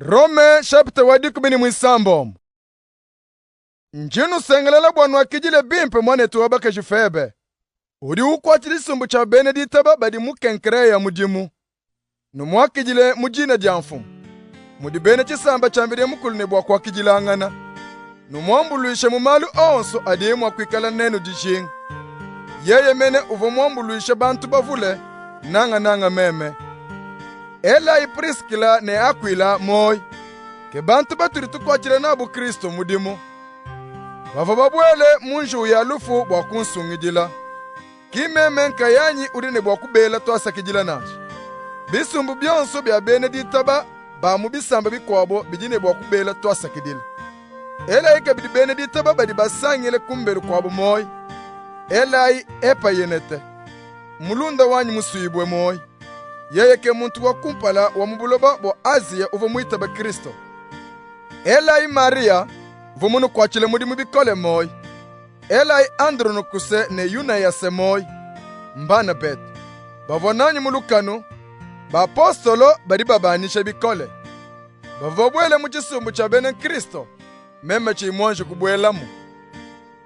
Rome chapitre wa dikumi ne muisambombo. Ndi nnusengelela bua nuakidile bimpe muanetu wa bakaji Febe, udi ukuatshila tshisumbu tshia bena ditaba badi mu Kenkreya mudimu. Numuakidile mu dina dia Mfumu, mudi bena tshisamba tshia Mvidi Mukulu ne bua kuakidilangana. Numuambuluishe mu malu onso adiye mua kuikala nenu dijinga. Yeye mene uvua muambuluishe bantu bavule, nangananga meme. Elayi Priskila ne Akuila muoyi, ke bantu batudi tukuatshila nabu Kristo mudimu. Bavua babuele mu njiwu ya lufu bua kunsungidila. Ki meme nkayanyi udi ne bua kubela tuasakidila nansha. Bisumbu bionso bia bena ditaba ba mu bisamba bikuabo bidi ne bua kubela tuasakidila. Elayi kabidi bena ditaba badi basangile kumbelu kuabu muoyi. Elayi Epayenete, mulunda wanyi musuibue muoyi. Yeye ke muntu wa kumpala wa mu buloba bua Aziya uvua muitabe Kristo. Elayi Mariya uvua munukuatshile mudimu bikole muoyi. Elayi Andronokuse ne Yunayase muoyi, mbana betu bavua nanyi mu lukanu. Bapostolo badi babanyisha bikole. Bavua babuele mu tshisumbu tshia bena Kristo, meme tshiyi muanji kubuelamu.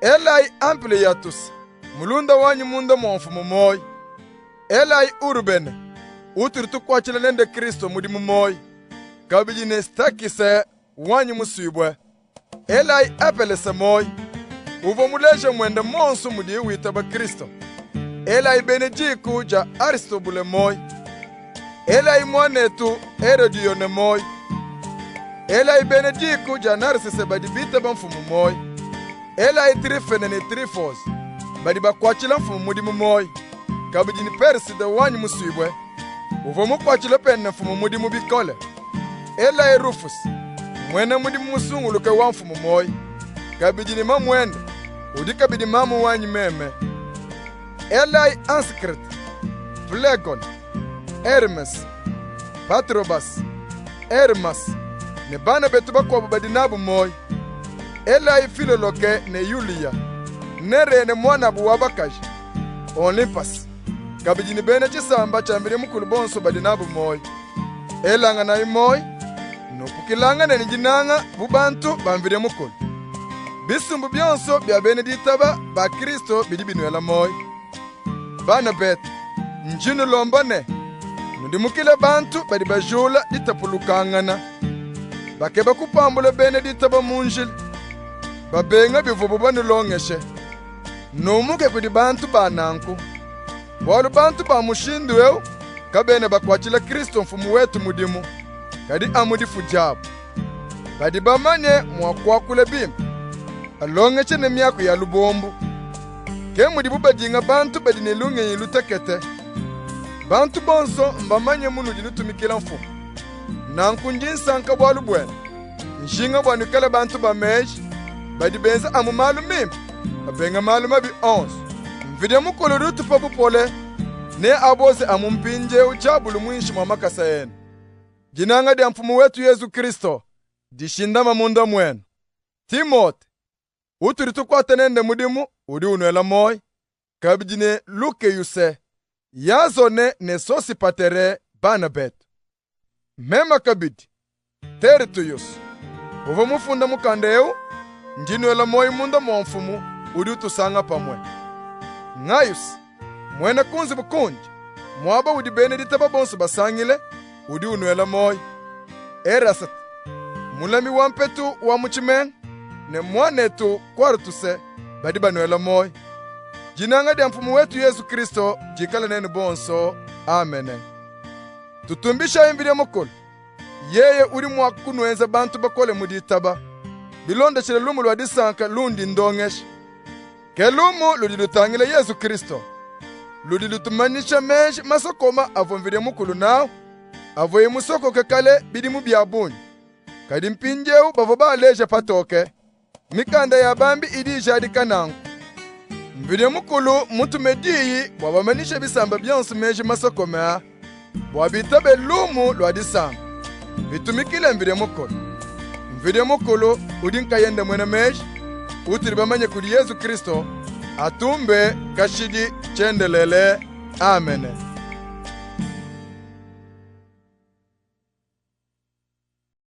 Elayi Ampiliyatuse, mulunda wanyi munda mua Mfumu muoyi. Elayi Urubene, utudi tukuatshila nende Kristo mudimu muoyi, kabidi ne Stakise wanyi musuibue. Elayi Apelese muoyi, uvua muleje muende muonso mudiye witaba Kristo. Elayi bena diku dia Aristobule muoyi. Elayi muanetu Herodiyone muoyi. Elayi bena diku dia Narsise badi bitaba Mfumu muoyi. Elayi Trifene ne Trifose badi bakuatshila Mfumu mudimu muoyi, kabidi ne Perside wanyi musuibue, uvua mukuatshile pende Mfumu mudimu bikole. Elayi Rufuse, muena mudimu musunguluke wa Mfumu muoyi, kabidi ne mamuende, udi kabidi mamu wanyi meme. Elayi Ansikrite, Flegone, Hermes, Patrobas, Hermas ne bana betu bakuabu badi nabu muoyi. Elayi Filoloke ne Yuliya, Nere ne muanabu wa bakaji Olimpase, kabidi ne bena tshisamba tshia Mvidi Mukulu bonso badi nabu muoyi. Elanganayi muoyi, nupukilangane ne dinanga bu bantu ba Mvidi Mukulu. Bisumbu bionso bia bena ditaba ba Kristo bidi binuela muoyi. Bana betu, ndi nulomba ne, nudimukile bantu badi bajula ditapulukangana, bakeba kupambula bena ditaba mu njila, babenga bivuabu banulongeshe. Numuke kudi bantu ba nanku, bualu bantu ba mushindu eu kabena bakuatshila Kristo Mfumu wetu mudimu, kadi amu difu diabu. Badi bamanye mua kuakula bimpe, balongesha ne miaku ya lubombu. Ke mudibu badinga bantu badi ne lungenyi lutekete. Bantu bonso mbamanye munudi nutumikila Mfumu. Nanku ndi nsanka bualu buenu, njinga bua nuikale bantu ba meji, badi benza amu malu mimpe, babenga malu mabi onso. Mvidi Mukulu udi utupa bupole, neaboze amu mpindiewu diabulu muinshi mua makasa enu. Dinanga dia Mfumu wetu Yezu Kristo dishindame munda muenu. Timote, utudi tukuata nende mudimu, udi unuela muoyo, kabidi ne Lukeyuse, Yazone ne Sosipatere, bana betu. Meme kabidi, Tertiyuse, uvua mufunde mukanda eu, ndi nuela muoyo munda mua Mfumu udi utusanga pamue. Ngayuse, muena ku nzubu kundi, muaba udi bena ditaba bonso basangile, udi unuela muoyo. Erasite, mulami wa mpetu wa mu tshimenga, ne muanetu Kuartuse badi banuela muoyo. Dinanga dia Mfumu wetu Yezu Kristo dikale nenu bonso. Amene. Tutumbishayi Mvidi Mukulu, yeye udi mua kunuenza bantu bakole mu ditaba, bilondeshile lumu lua disanka lundi ndongesha. Ke lumu ludi lutangila Yezu Kristo, ludi lutumanyisha meji masokoma avua Mvidi Mukulu nawu, avuaye musokoke kale bidimu bia bungi. Kadi mpindiewu bavua baaleja patoke. Mikanda ya bambi idi ijadika nanku. Mvidi Mukulu mmutume diyi bua bamanyishe bisamba bionsu meji masokome aa, bua bitabe lumu lua disanka, bitumikile Mvidi Mukulu. Mvidi Mukulu udi nkayende muena meji, utudi bamanye kudi Yezu Kristo, atumbe kashidi tshiendelele. Amene.